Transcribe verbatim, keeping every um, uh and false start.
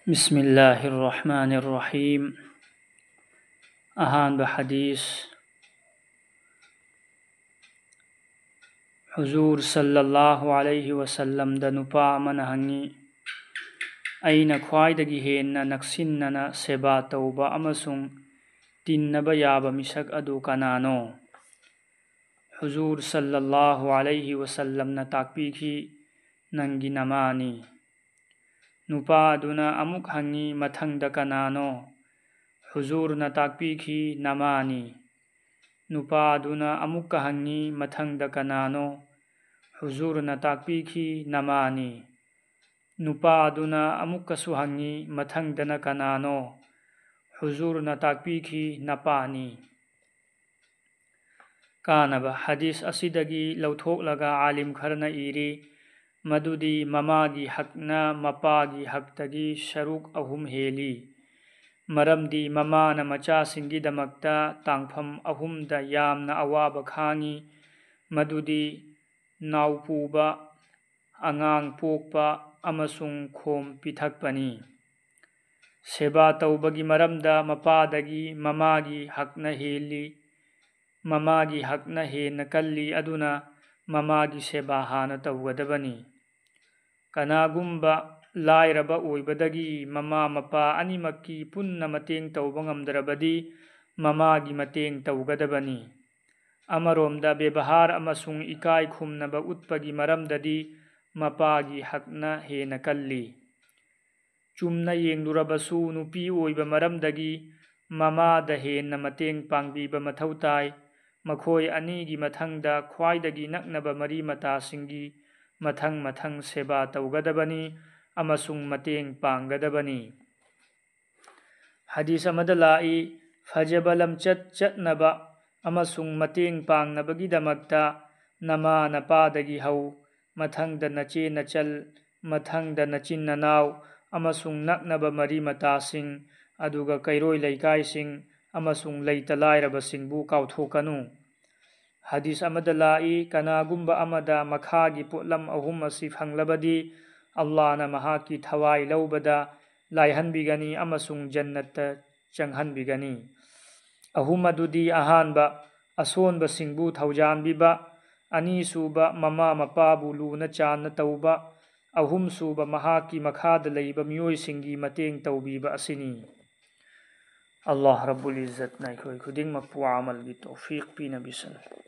بسم الله الرحمن الرحيم. ꯑꯍꯥꯟꯕ ꯍꯗꯤꯁ꯫ ꯍꯨꯖꯨꯔ ꯁꯜꯂꯜꯂꯥꯍꯨ ꯑꯂꯩꯍꯤ ꯋꯁꯜꯂꯝꯗ ꯅꯨꯄꯥ ꯑꯃꯅ ꯍꯪꯉꯤ, "ꯑꯩꯅ ꯈ꯭ꯋꯥꯏꯗꯒꯤ ꯍꯦꯟꯅ ꯅꯛꯁꯤꯟꯅꯅ ꯁꯦꯕꯥ ꯇꯧꯕ ꯑꯃꯁꯨꯡ ꯇꯤꯟꯅꯕ ꯌꯥꯕ ꯃꯤꯁꯛ ꯑꯗꯨ ꯀꯅꯥꯅꯣ?" ꯍꯨꯖꯨꯔ ꯁꯜꯂꯜꯂꯥꯍꯨ ꯑꯂꯩꯍꯤ ꯋꯁꯜꯂꯝꯅ ꯇꯥꯛꯄꯤꯈꯤ, "ꯅꯪꯒꯤ ꯅꯃꯥꯅꯤ꯫" ꯅꯨꯄꯥ ꯑꯗꯨꯅ ꯑꯃꯨꯛ ꯍꯪꯉꯤ, "ꯃꯊꯪꯗ ꯀꯅꯥꯅꯣ?" ꯍꯨꯖꯨꯔꯅ ꯇꯥꯛꯄꯤꯈꯤ, "ꯅꯃꯥꯅꯤ꯫" ꯅꯨꯄꯥ ꯑꯗꯨꯅ ꯑꯃꯨꯛꯀ ꯍꯪꯉꯤ, "ꯃꯊꯪꯗ ꯀꯅꯥꯅꯣ?" ꯍꯨꯖꯨꯔꯅ ꯇꯥꯛꯄꯤꯈꯤ, "ꯅꯃꯥꯅꯤ꯫" ꯅꯨꯄꯥ ꯑꯗꯨꯅ ꯑꯃꯨꯛꯀꯁꯨ ꯍꯪꯉꯤ, "ꯃꯊꯪꯗꯅ ꯀꯅꯥꯅꯣ?" ꯍꯨꯖꯨꯔꯅ ꯇꯥꯛꯄꯤꯈꯤ, "ꯅꯄꯥꯅꯤ꯫" ꯀꯥꯅꯕ ꯍꯗꯤꯁ ꯑꯁꯤꯗꯒꯤ ꯂꯧꯊꯣꯛꯂꯒ ꯑꯥꯂꯤꯝ ꯈꯔꯅ ꯏꯔꯤ, ꯃꯗꯨꯗꯤ ꯃꯃꯥꯒꯤ ꯍꯛꯅ ꯃꯄꯥꯒꯤ ꯍꯛꯇꯒꯤ ꯁꯔꯨꯛ ꯑꯍꯨꯝ ꯍꯦꯜꯂꯤ꯫ ꯃꯔꯝꯗꯤ ꯃꯃꯥꯅ ꯃꯆꯥꯁꯤꯡꯒꯤꯗꯃꯛꯇ ꯇꯥꯡꯐꯝ ꯑꯍꯨꯝꯗ ꯌꯥꯝꯅ ꯑꯋꯥꯕ ꯈꯥꯡꯉꯤ, ꯃꯗꯨꯗꯤ ꯅꯥꯎꯄꯨꯕ, ꯑꯉꯥꯡ ꯄꯣꯛꯄ ꯑꯃꯁꯨꯡ ꯈꯣꯝ ꯄꯤꯊꯛꯄꯅꯤ꯫ ꯁꯦꯕꯥ ꯇꯧꯕꯒꯤ ꯃꯔꯝꯗ ꯃꯄꯥꯗꯒꯤ ꯃꯃꯥꯒꯤ ꯍꯛꯅ ꯍꯦꯜꯂꯤ꯫ ꯃꯃꯥꯒꯤ ꯍꯛꯅ ꯍꯦꯟꯅ ꯀꯜꯂꯤ, ꯑꯗꯨꯅ ꯃꯃꯥꯒꯤ ꯁꯦꯕꯥ ꯍꯥꯟꯅ ꯇꯧꯒꯗꯕꯅꯤ꯫ ꯀꯅꯥꯒꯨꯝꯕ ꯂꯥꯏꯔꯕ ꯑꯣꯏꯕꯗꯒꯤ ꯃꯃꯥ ꯃꯄꯥ ꯑꯅꯤꯃꯛꯀꯤ ꯄꯨꯟꯅ ꯃꯇꯦꯡ ꯇꯧꯕ ꯉꯝꯗ꯭ꯔꯕꯗꯤ ꯃꯃꯥꯒꯤ ꯃꯇꯦꯡ ꯇꯧꯒꯗꯕꯅꯤ꯫ ꯑꯃꯔꯣꯝꯗ ꯕꯦꯕꯍꯥꯔ ꯑꯃꯁꯨꯡ ꯏꯀꯥꯏ ꯈꯨꯝꯅꯕ ꯎꯠꯄꯒꯤ ꯃꯔꯝꯗꯗꯤ ꯃꯄꯥꯒꯤ ꯍꯛꯅ ꯍꯦꯟꯅ ꯀꯜꯂꯤ꯫ ꯆꯨꯝꯅ ꯌꯦꯡꯂꯨꯔꯕꯁꯨ ꯅꯨꯄꯤ ꯑꯣꯏꯕ ꯃꯔꯝꯗꯒꯤ ꯃꯃꯥꯗ ꯍꯦꯟꯅ ꯃꯇꯦꯡ ꯄꯥꯡꯕꯤꯕ ꯃꯊꯧ ꯇꯥꯏ꯫ ꯃꯈꯣꯏ ꯑꯅꯤꯒꯤ ꯃꯊꯪꯗ ꯈ꯭ꯋꯥꯏꯗꯒꯤ ꯅꯛꯅꯕ ꯃꯔꯤ ꯃꯇꯥꯁꯤꯡꯒꯤ ꯃꯊꯪ ꯃꯊꯪ ꯁꯦꯕꯥ ꯇꯧꯒꯗꯕꯅꯤ ꯑꯃꯁꯨꯡ ꯃꯇꯦꯡ ꯄꯥꯡꯒꯗꯕꯅꯤ꯫ ꯍꯗꯤꯁ ꯑꯃꯗ ꯂꯥꯛꯏ, ꯐꯖꯕ ꯂꯝꯆꯠ ꯆꯠꯅꯕ ꯑꯃꯁꯨꯡ ꯃꯇꯦꯡ ꯄꯥꯡꯅꯕꯒꯤꯗꯃꯛꯇ ꯅꯃꯥ ꯅꯄꯥꯗꯒꯤ ꯍꯧ, ꯃꯊꯪꯗ ꯅꯆꯦ ꯅꯆꯜ, ꯃꯊꯪꯗ ꯅꯆꯤꯟ ꯅꯅꯥꯎ ꯑꯃꯁꯨꯡ ꯅꯛꯅꯕ ꯃꯔꯤ ꯃꯇꯥꯁꯤꯡ, ꯑꯗꯨꯒ ꯀꯩꯔꯣꯏ ꯂꯩꯀꯥꯏꯁꯤꯡ ꯑꯃꯁꯨꯡ ꯂꯩꯇ ꯂꯥꯏꯔꯕꯁꯤꯡꯕꯨ ꯀꯥꯎꯊꯣꯛꯀꯅꯨ꯫ ꯍꯗꯤꯁ ꯑꯃꯗ ꯂꯥꯛꯏ, ꯀꯅꯥꯒꯨꯝꯕ ꯑꯃꯗ ꯃꯈꯥꯒꯤ ꯄꯣꯠꯂꯝ ꯑꯍꯨꯝ ꯑꯁꯤ ꯐꯪꯂꯕꯗꯤ, ꯑꯜꯂꯥꯍꯅ ꯃꯍꯥꯛꯀꯤ ꯊꯋꯥꯏ ꯂꯧꯕꯗ ꯂꯥꯏꯍꯟꯕꯤꯒꯅꯤ ꯑꯃꯁꯨꯡ ꯖꯟꯅꯠꯇ ꯆꯪꯍꯟꯕꯤꯒꯅꯤ꯫ ꯑꯍꯨꯝ ꯑꯗꯨꯗꯤ: ꯑꯍꯥꯟꯕ, ꯑꯁꯣꯟꯕꯁꯤꯡꯕꯨ ꯊꯧꯖꯥꯟꯕꯤꯕ; ꯑꯅꯤꯁꯨꯕ, ꯃꯃꯥ ꯃꯄꯥꯕꯨ ꯂꯨꯅ ꯆꯥꯟꯅ ꯇꯧꯕ; ꯑꯍꯨꯝꯁꯨꯕ, ꯃꯍꯥꯛꯀꯤ ꯃꯈꯥꯗ ꯂꯩꯕ ꯃꯤꯑꯣꯏꯁꯤꯡꯒꯤ ꯃꯇꯦꯡ ꯇꯧꯕꯤꯕ ꯑꯁꯤꯅꯤ꯫ ꯑꯜꯂꯥꯍ ꯔꯕꯨꯜ ꯏꯖꯠꯅ ꯑꯩꯈꯣꯏ ꯈꯨꯗꯤꯡꯃꯛꯄꯨ ꯑꯃꯜꯒꯤ ꯇꯧꯐꯤꯛ ꯄꯤꯅꯕꯤꯁꯅꯨ꯫